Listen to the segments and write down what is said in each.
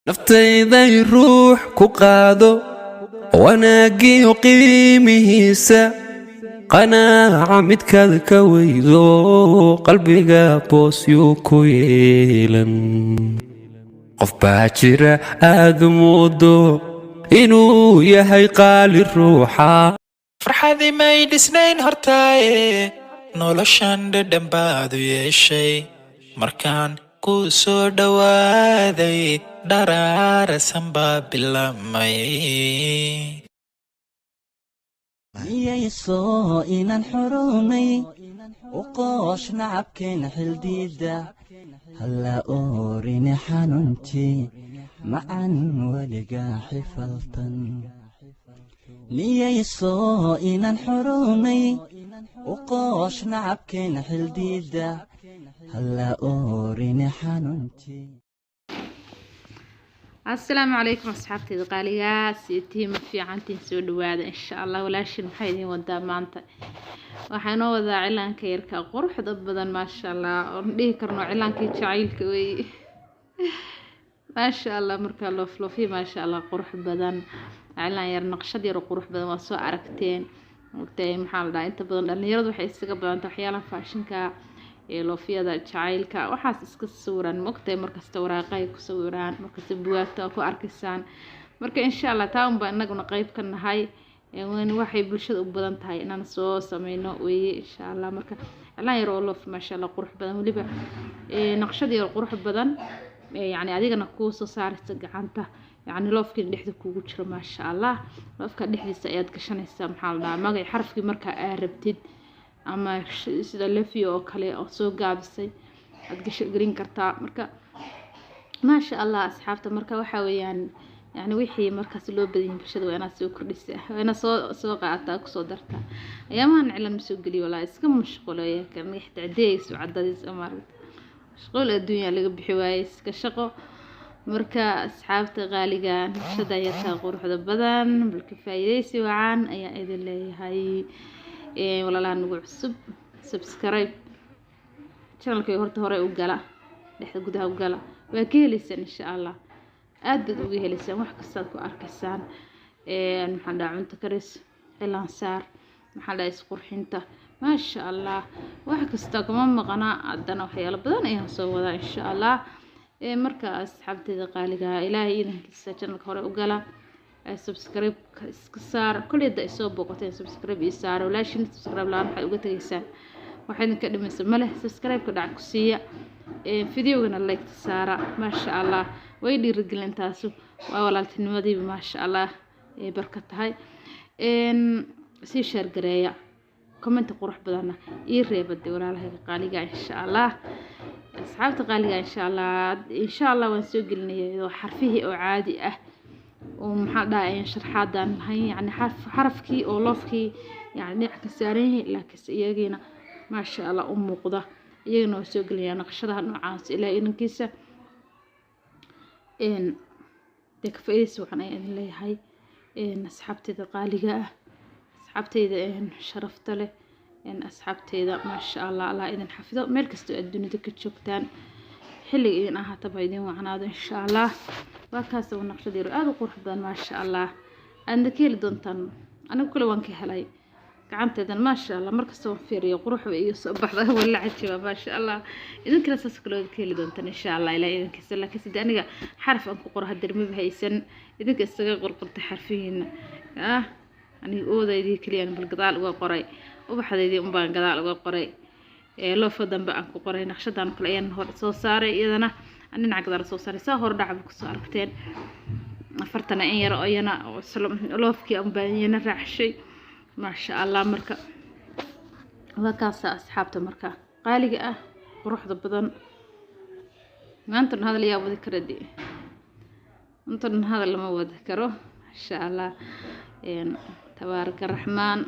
Naftayday ruux ku qaado wanaaggiyo qiimihiisa, qanaaca midkaad ka weydo, qalbiga boosyuu ku yeelan. Qof baa jira aad moodo inuu yahay qaali ruuxa. Farxadii may dhisnayn hortaaye, noloshan dhadhan baad u yeeshay. Markaan ku soo dhowaaday, dharaarasan baa bilaabmay. Miyayso inaan xurumay u qoosh nacabkeen xildiida, halla oorini xanuuntii macan weligaa xifaltan. Niyayso inaan xurumay u qoosh nacabkeen xildiida, halla oorini xanuuntii. Asalaamu calaykum asxaabteyda qaaligaa, sitiin ma fiicantiin? Soo dhawaada insha Allah. Walaashin maxay idin wadaa maanta? Waxaa inoo wadaa cilaanka yarka quruxda badan, maasha Allah, oon dhihi karno cilaankii jacaylka wey, maasha Allah. Markaa loofloofiya, maasha Allah, qurux badan, cilaan yar, naqshad yar oo qurux badan waa soo aragteen. Ogtahay, maxaa la dhahaa, inta badan dhalinyaradu waxay isaga badanta waxyaalaha faashinka ee loofyada jacaylka, waxaas iska sawiran, maogtahay? Markasta waraaqahay ku sawiraan, markasta bugaagta waa ku arkaysaan. Marka insha Allah taa unbaa inaguna qeyb ka nahay, waxay bulshada u badan tahay inaan soo sameyno weeye insha Allah. Marka cilaan yar oo loof, maasha Allah, qurux badan, weliba naqshad yar qurux badan, yacni adigana kuu soo saaraysa gacanta, yacni loofkiina dhexda kuugu jiro, maasha Allah. Loofka dhexdiisa ayaad gashanaysaa, maxaa la dhahaa, magac xarafkii markaa aa rabtid, ama sida lefio oo kale oo soo gaabisay aad gasho gelin kartaa. Marka maasha Allah asxaabta, marka waxaa weeyaan, yani wixii markaas loo badan yahay bulshada waa inaad soo kordhisa, waa inaad soo qaadataa, kusoo dartaa. Ayaamahan cilan ma soo geliyo walaa, iska mashquulaya kan xitaa cadadiis, maaragta, mashquul adduunya laga bixi waayey, iska shaqo. Marka asxaabta qaaliga, naqshada yartaa quruxda badan balka faa'iidaysi wacan ayaa idin leeyahay. Walaalaha nagu cusub, subscribe channelkay horta hore u gala, dhexda gudaha u gala, waa ka heleysaan insha Allah, aad baad uga heleysaan, wax kastaad ku arkaysaan. Maxaa dhaha, cunto karis, cilaan saar, maxaa dhaha, isqurxinta, maasha Allah, wax kasta kama maqana. Haddana waxyaalo badan ayaan soo wadaa insha Allah. Marka asxaabteeda qaaliga, Ilaahay idankiisa, channelka hore u gala, subscribe iska saar. Kolley hadda ay soo booqateen, subscribe ii saara. Walaashin subscribe la-aan waxaad uga tegaysaan, waxa idinka dhimaysa male. Subscribe-ka dhac ku siiya, videogana like saara, maasha Allah, way dhiirigelin taasu, waa walaaltinimadiiba, maasha Allah, ay barka tahay. Sii share gareeya, comment qurux badanna ii reebade, walaalahayga qaaliga insha Allah. Asxaabta qaaliga, insha Allah, insha Allah waan soo gelinaya iyadoo xarfihii oo caadi ah oo, maxaa dhahay, sharxaadaan lahayn, yacni xarafkii oo loofkii, yacni dhinac ka saaran yahay, laakiinse iyagiina maasha Allah u muuqda, iyagana waa soo gelinaya naqshadaha noocaas ilaa idankiisa. Dee ka faa'iidaysi wacan ayaan idin leeyahay, asxaabteyda qaaliga ah, asxaabteyda sharafta leh, asxaabteyda, maasha Allah, Allah idin xafido meel kastoo aad dunida ka joogtaan, xilliga idin ahaataba idin wacnaado insha Allah. Waa kaas oo naqshad yar aada u qurux badan, maasha Allah, aadna ka heli doontaan. Anigu kale waan ka helay gacanteedan, maasha Allah. Markasta waan fiiriyo, qurux bay iga soo baxda, wala cajiba, maasha Allah. Idinkana saas kale waad ka heli doontaan insha Allah ilaa idinkiisa. Laakiin sida aniga xaraf aan ku qoro hadeer maba haysan, idinka isaga qorqorta xarfihiina. Ah, aniga oodaydii keliyaan bal gadaal uga qoray, ubaxdaydii unbaan gadaal uga qoray, loofa dambe aan ku qoray. Naqshadan kale ayaan hor soo saaray, iyadana aan dhinaca gadaal soo saaray, saa hor dhacba kusoo aragteen. Afartana in yar oo iyana loofkii unbaan iyana raacshay, maasha Allah. Marka waa kaasa asxaabta marka qaaliga ah, quruxda badan. Maanta dhan hadal yaa wadi kara dee? Maanta dhan hadal lama wadi karo, maasha Allah, tabaaraka raxmaan.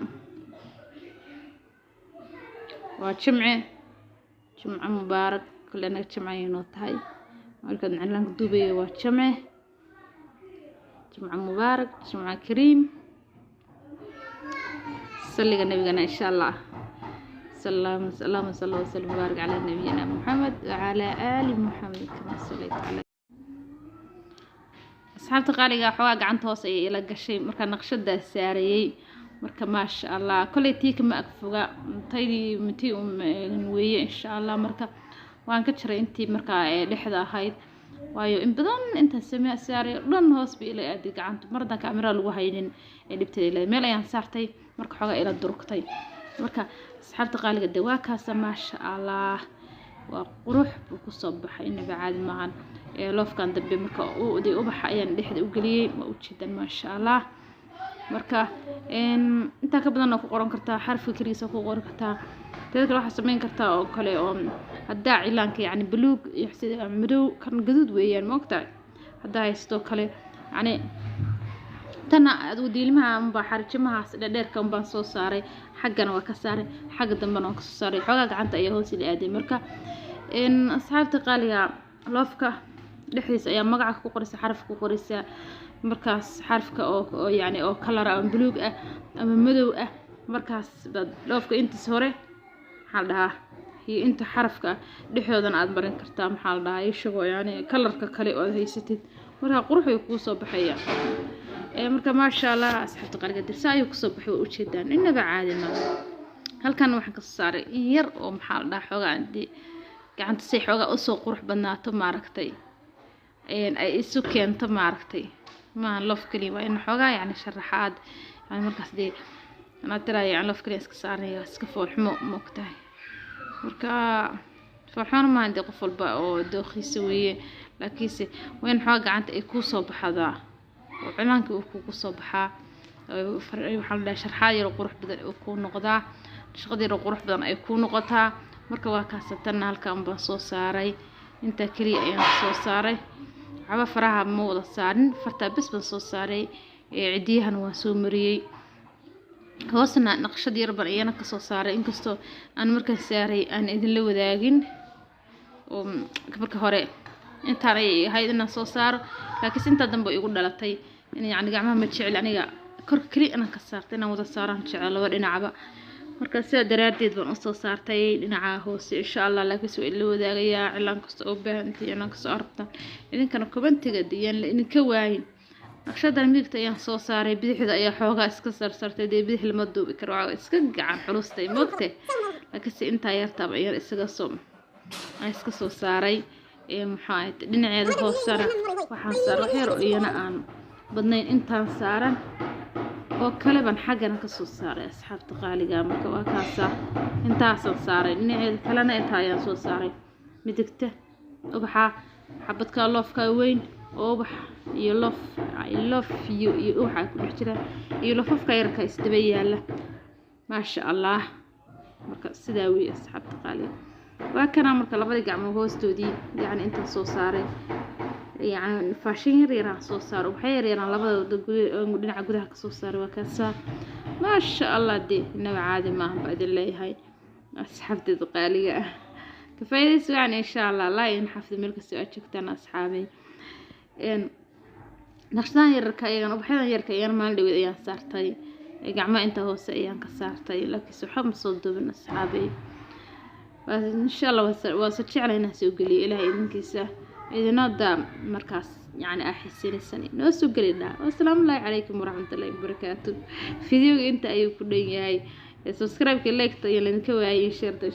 Waa Jimce, Jimco mubaarak. Kule anaga jimce ayay noo tahay markaad cilaanka duubayo, waa Jimce, Jimco mubaarak, Jimco kariim. Salliga nabigana insha Allah, اللهم صل وسلم وبارك على نبينا محمد وعلى آل محمد كما صليت على. Asxaabta qaaliga, xoogaa gacanta hoos ayay ila gashay marka naqshadaas saarayay. Marka maasha Allah, kolley tii kama ag foga, taydii tii weeye insha Allah. Marka waan ka jaray intii markaa ee dhexda ahayd, waayo in badan intaan samee saaray oo dhan hoos bay ila aaday gacanta. Mar haddaan kaamira lagu haynin ee dhibteeda ila meel ayaan saartay, marka xoogaa ila durugtay. Marka asxaabta qaaliga, dee waa kaasa, maasha Allah, waa qurux buu kusoo baxay, inaba caadi maahan. Ee loofkan dambe marka dee ubaxa ayaan dhexda u geliyey, waa ujeedaan, maasha Allah. Marka intaa ka badan oo ku qoran kartaa, xarfka keligiisa ku qoran kartaa. Teeda kale waxaa sameyn kartaa oo kale oo haddaa cilaanka yacni buluug iyo sida madow, kan gaduud weeyaan, ma ogtahay? Haddaa haysto kale yacni tana adigu diilmaha unbaa xarijimahaas dhadheerka unbaan soo saaray, xaggana waa ka saaray, xagga dambena waan kasoo saaray. Xoogaa gacanta ayaa hoos ila aaday. Marka asxaabta qaaliga, loofka dhexdiisa ayaa magaca ku qoraysa, xaraf ku qoraysa. Markaas xarafka oo yacni oo kalar ama buluug ah ama madow ah, markaas baad loofka intiisa hore, maxaa la dhahaa, iyo inta xarafka ah dhexdoodana aad marin kartaa, maxaa la dhahaa, ishagoo yacni kalarka kale oo aad haysatid. Marka qurux ay kuu soo baxaya. Marka maasha Allah, asxaabta qaaliga, dirsa ayuu kusoo baxay, waa ujeedaan, inaba caadi maaha. Halkan waxaan kasoo saaray in yar oo, maxaa la dhahaa, xoogaa hadii gacanta say xoogaa usoo qurux badnaato, maaragtay, ay isu keento, maaragtay, maaha loof keliya, waa in xoogaa yacni sharaxaad yani. Markaas dee anaa tiraya yani loof keliya iska saarnaya iska foolxumo, ma ogtahay? Marka foolxumona maaha dee, qof walba oo dooqiisa weeye, laakiinse waa in xoogaa gacanta ay kuu soo baxdaa oo cilaanka uu kugu soo baxaa, waxaa la dhahaa sharxaad yar oo qurux badan uu kuu noqdaa, shaqad yar oo qurux badan ay kuu noqotaa. Marka waa kaasatanna halkan baan soo saaray, intaa keliya ayaan soo saaray, waxba faraha ma wada saarin, fartaa bes baan soo saaray. Cidiyahana waan soo mariyey, hoosna naqshad yar baan iyana kasoo saaray, inkastoo aan markaan saaray aan idinla wadaagin. Oo marka hore intaan ay ahayd inaan soo saaro, laakiinse intaa dambe igu dhalatay in yacni gacmaha ma jecel aniga korka keliya inaan ka saarto, inaan wada saaraan jecel laba dhinacba. Marka sidaa daraaddeed baan usoo saartay dhinaca hoose insha Allah. Laakiinse waa idinla wadaagayaa cilaan kasta oo baahantii, cilaan kasta oo rabtaan idinkana commentiga diyaan la idinka waayin. Naqshadan midigta ayaan soo saaray, bidixda ayaa xoogaa iska sarsartay, dee bidix lama duubi karo, waa iska gacan culustay, moogte. Laakiinse intaa yartaaba ayaan isaga soo aan iska soo saaray. Ee maxaa ahayd, dhinaceeda hoosena waxaan saaray wax yar oo iyana aan badnayn, intaan saaran oo kale baan xaggana kasoo saaray, asxaabta qaaliga. Marka waa kaasa, intaasaan saaray, dhinaceeda kalena intaa ayaan soo saaray. Midigta ubaxa xabadka loofka weyn oo ubax iyo loof loof iyo ubaxa ku dhex jira iyo loofafka yarka isdaba yaala, maasha Allah. Marka sidaa weeye, asxaabta qaaliga, waa kana. Marka labadii gacmood hoostoodii yacni intaan soo saaray, yacni faashin yar yaraan soo saaray, ubaxyo yar yaraan labada dhinaca gudaha kasoo saaray, waa kaasaa, maasha Allah. Dee inaba caadi maahan baa idin leeyahay, asxaabteeda qaaliga ah, ka faa'iidaysi wacan insha Allah. Allah idin xafido meel kastoo aad joogtaan, asxaabay. Naqshadahan yararka iyagan, ubaxyadan yarka iyagana maalin dhaweed ayaan saartay, gacmaha inta hoose ayaan ka saartay, laakiinse waxba ma soo duubin, asxaabay. Insha Allah waa soo jeclay inaan soo geliyo Ilaahay idinkiisa, idinada markaas yacni aa xiisinaysan noo soo geli dhaa. Wasalaamu ullaahi calaykum waraxmatullaahi wabarakaatu. Videoga inta ayuu ku dhan yahay. Subscribe-ka, like-ta iyo laydinka waayay, shareta.